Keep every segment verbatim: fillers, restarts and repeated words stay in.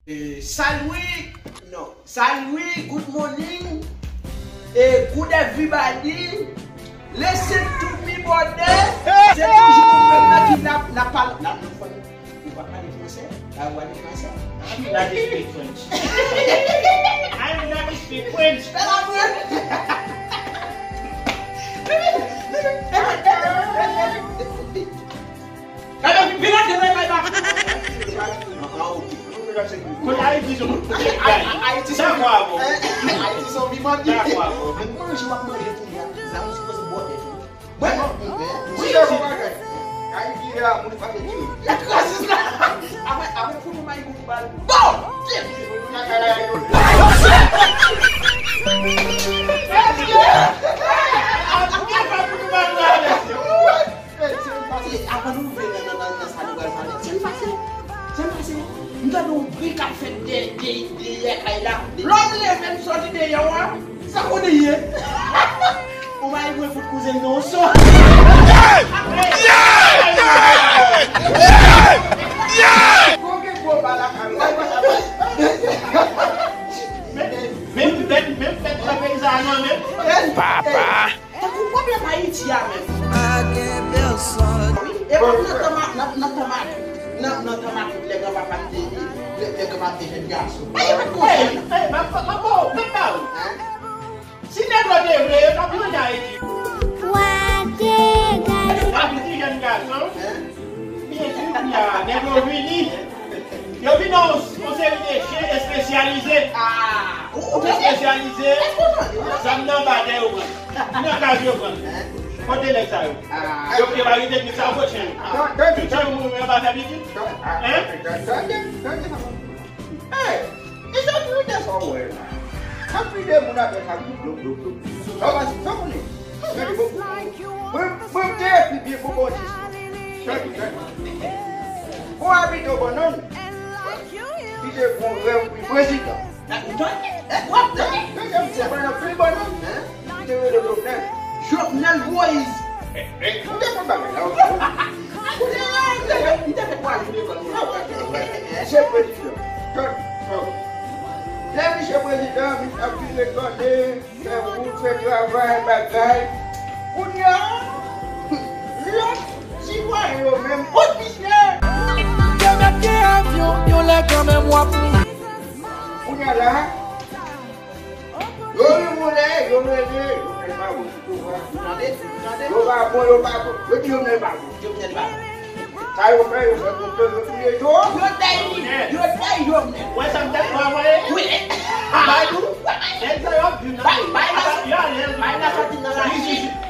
Eh, salwi, non, salwi, good morning, eh, good everybody, listen to me, brother. Se toujou nou menm nan ki n ap, n ap pale, n ap, nou fò, nou pa pale fransè, la ou pale fransè. I'm not speak French. I'm not speak French. Fè la mwen. Gade, vin antre nan kay la. Ah, ah, ok. Kote Ayiti se yon kote gay. Ayiti se yon, Ayiti se yon vivan. Dakò avè w. Manje w ap manje kounye a, la ou sipoze bò tèt ou. Mwen, mwen, mwen, mwen, mwen, Ayiti a, moun fache di. Krasis la. Apre, apre, pou nou may gout bal. Bon! Avan nou rive nan, nan, nan, nan sa nou pral pale, sa n pase, sa n pase. M tande yon bri k ap fèt dèyè, dèyè, dèyè kay la. Lè m leve, m sòti deyò a, sa konnen ye? Ou pa mwen fout kouzen nan yon sò. Menm fèt, menm fèt nan peyi sa a non menm. Papa. Tankou pwoblèm Ayiti a menm. Pa gen pèsòn. Wi, e menm nan tan ma-, nan, nan tan makout, nan, nan tan makout, lè granpapa m te, lè, lè granpapa m te jèn gason. Ey, ey, m ap, m ap ba w, m ap ba w. Hein? Si nèg yo te vle, yo t ap manje Ayiti. Wa te gade. Ayiti jèn gason. Hein? Byen si, kounye a, nèg yo vini. Yo vin nan yon, yon seri de chen espesyalize. Ah, ou, ou, espesyalize. Zam nan ba dèyè yo pran. Nan kaz yo pran. Kote nèg sa yo? Yo, yo pa gen teknik sa yo, kot chen yo? Tout chen yo mouri, yo pa fè pitit. Hein? Hey! E sa ki rete sa w wè la? Anpil de moun ap fè sa, glou, glou, glou, glou. Sa w pa, sa w konnen? Gade, bon, mwen, mwen te ekri byen pou bon dis. Gade, gade. Gon abitan bannann ki te gon rèv pou prezidan. Ou tande? W ap tande? Gade, gade, se bannann, anpil bannann. Li te rele Jovenel. Jovenel Moïse. Eh, eh, ou te konn bagay la, ou te konn. Kounye a, li te fè, li te fè twa jou lekòl. Se prezidan. Tande, tande. Lè misye prezidan, misye ap vire tande, fè wout, fè travay, bagay. Kounye a, lòt sitwayen yo menm, kote misye? Yo mèt gen avyon, yon lè kanmenm w ap mouri. Kounye a la, yo vin yon lè, yo rele, yo fè sa, yo sou pouvwa. Tande, tande. Yo pa bon, yo pa bon. Yo di Jovenel pa bon. Jovenel pa bon. Sa yo fè, yo fè konplo, yo touye yo. Yo dèy li, yo dèy Jovenel. Wè sa m t ap travay? Wi. Bay nou. Nèg sa yo ap viv nan peyi. Bay la, bay la soti nan la.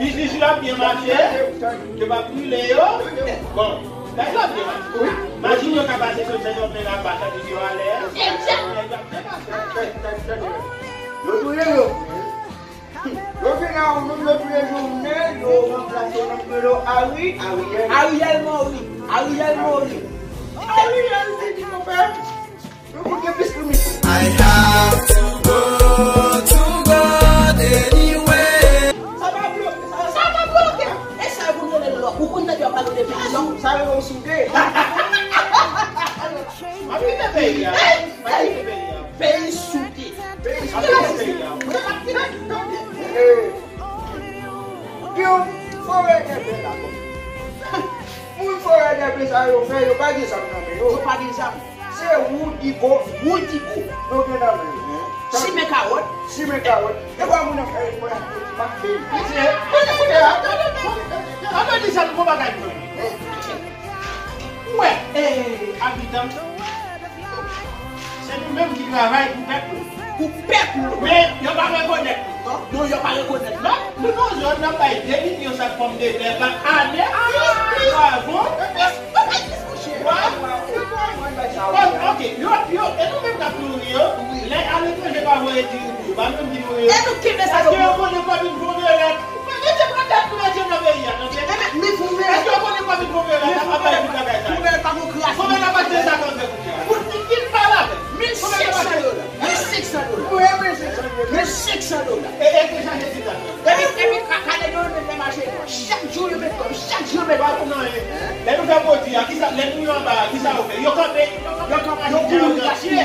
Biznis yo ap byen mache. Yo pa brile yo. Bon, bagay yo ap byen mache. Wi. Machin yo ka pase sou Sen Jovenel anba, sa di yo alè. Yo touye yo. Yo vin la, yo touye Jovenel, yo ranplase nan plo Ari, Ariel. Ariel Mori, Ariel Mori. Ariel te di konpè, nou pou gen plis limit. I have to go to God anyway. Sa pa bloke, sa, sa pa bloke. E sa yo pou nou rele lòk. Ou konn nèg yo ap pale de peyi lòk. Sa yo soude. Pa kite peyi a. Pa kite peyi a. Peyi soude. Peyi soude. Gen forè dèpè la. Moun forè dèpè sa yo fè, yo pa gen zam nan men yo. Yo pa gen zam. Se Roody Go. Roody Go. Yo gen nan men yo. Simen kawòt. Simen kawòt. E pa moun nan fè yon mwen ak yon ti mak fè. Mesye, kote, kote a? An nou di sa nou gon bagay pou nou. Ou wè, eh, abitan. Se nou menm ki travay pou pèp nou. Pou pèp nou. Men, yo pa rekonèt nou. Non, yo pa rekonèt nou. Non, nou nan zòn nan bay de milyon sak pòmdetè pa ane. Bravo. Bravo. Bon, ok, yo, yo, e nou menm k ap nouri yo. Lè aletranje pa voye diri pou yo, pa nou menm ki nouri yo. E nou kenbe sa. Èske yo konnen kòb vin gon vye lèt? Men mete pran tèt nou mesye nan peyi a, non, se. Èske yo konnen kòb vin gon vye lèt ap bay pou bagay sa? Konbyen n ap achte sa nan fè kounye a? Pou ki pale avè m? Mil senk san dola. Mil senk san dola. Mil senk san dola. E, e, te chaje ti sa. Epi, epi, ka-, kale yo, yo met nan mache. Chak jou yo met kòb, chak jou yo met kòb. Lè nou fè pwodui a, kisa, lè nou yo anba a, kisa yo fè? Yo kanpe, yo kanpe, yo kouri, yo gaspiye.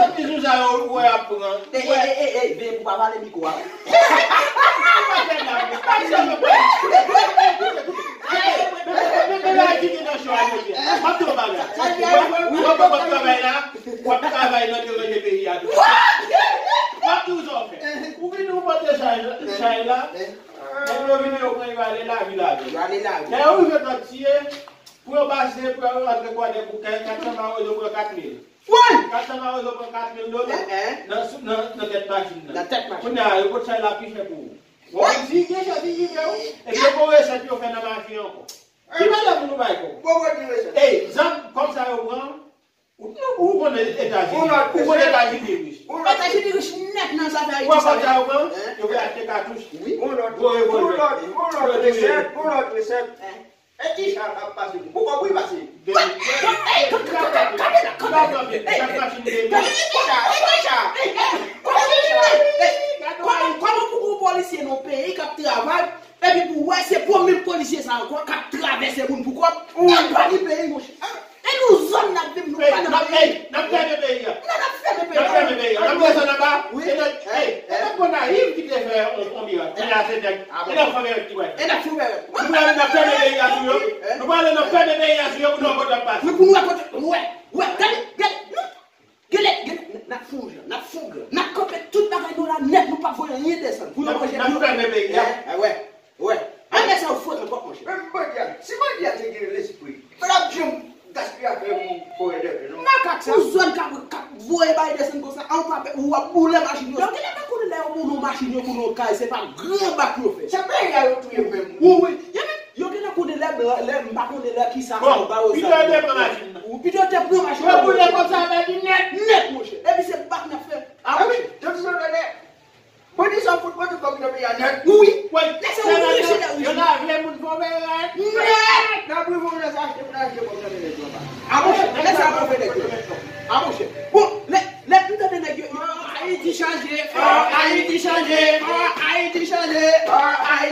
Sa ti jou sa yo, ou wè ap pran. Ey, ey, ey, ey, ey, veye pou pa vale mikwo a. Ou pa fè dam, pa fè dam. Men bagay ki gen nan cho a, mesye. M ap di w bagay. Ou wè, ou wè w ap travay la, w ap travay nan deranje peyi a tou. W ap di w sa w fè. Ou vin ou pote chay, chay la, nèg yo vini, yo pran, yo ale lavi, lavi. Yo ale lavi. Lè yo rive Kòtiye, pou yo pase, pou yo rantre Kwadèboukè, kat san mawozo pran kat mil. Woy! Kat san mawozo pran kat mil dola nan, nan, nan tèt machin nan. Nan tèt machin. Kounye a, yo pot chay la pi chè pou ou. Woy! Di gen jan di rive ou, epi yo gon resèt yo fè nan machin ankò. Ki valè pou nou bay kòb? Bon, bon, di resèt. Ey, zam kòb sa yo pran, ou, ou konnen Etazini. Ou konnen Etazini rich. Etazini rich nèt nan zafè Ayiti. Ou wè kòb sa yo pran? Yo fè achte katouch. Wi. Gwo revòlvè. Yon lòt resèt, yon lòt resèt. E ki sa k ap pase? Pou kòb wi pase. Kòman pou gon polisye nan peyi k ap travay, epi pou wè se pwomye polisye sa ankò k ap travèse moun pou kòb, n ap bali peyi, monchè. E nou zòn n ap viv, nou pa nan peyi. N ap fèmen peyi a. Non, n ap fèmen peyi a. N ap fèmen peyi a. N ap desann anba. Wi. E nèg, ey, e nèg Gonayiv ki te fè yon, yon mirak. Kounye a se nèg, e nèg fòmè ki wè. E nèg fòmè. Nou prale n ap fèmen peyi a sou yo. Nou prale n ap fèmen peyi a sou yo pou nou wè kote y ap pase. Wi, pou nou wè kote, nou wè. Wè, gade, gade. Gade, gade. N ap fèmen peyi a. Wè, wè. Ann lè sa yo fout nan pòt, monchè. Men bandi a, si bandi a te gen lespri, pa t ap janm gaspiye afè moun fò e dèfè, non. Makak sa. Ou zòn k ap, k ap voye bay desann konsa, a ou pa pè, ou ap boule machin yo. Yo genlè pa konnen lè yo boule yon machin, yo boule yon kay, se pa gran bak yo fè. Se peyi a yo touye menm. Wi, wi. Yo menm, yo genlè konnen lè, lè, m pa konnen lè kisa sa yo ba yo sa. Pito yo te pran machin nan. Ou pito yo te pran machin nan. Yo boule konsa, bandi nèt. Nèt, monchè. Epi se bak n ap fè. A, monchè. Jan ti sòlè. Bandi sa fout mete kòb nan peyi a nèt. Wi. Lè sa ou riche la, wi. Yo lave moun fò bèlè. Nèt. N ap rive nan sa achte pou n achte kòb nan men nèg yo anba. A monchè, lè sa ap fè nèg yo. A monchè. Bon, lè, lè m tande nèg yo, yo, Ayiti chanje, fò Ayiti chanje, fò Ayiti chanje, fò Ayiti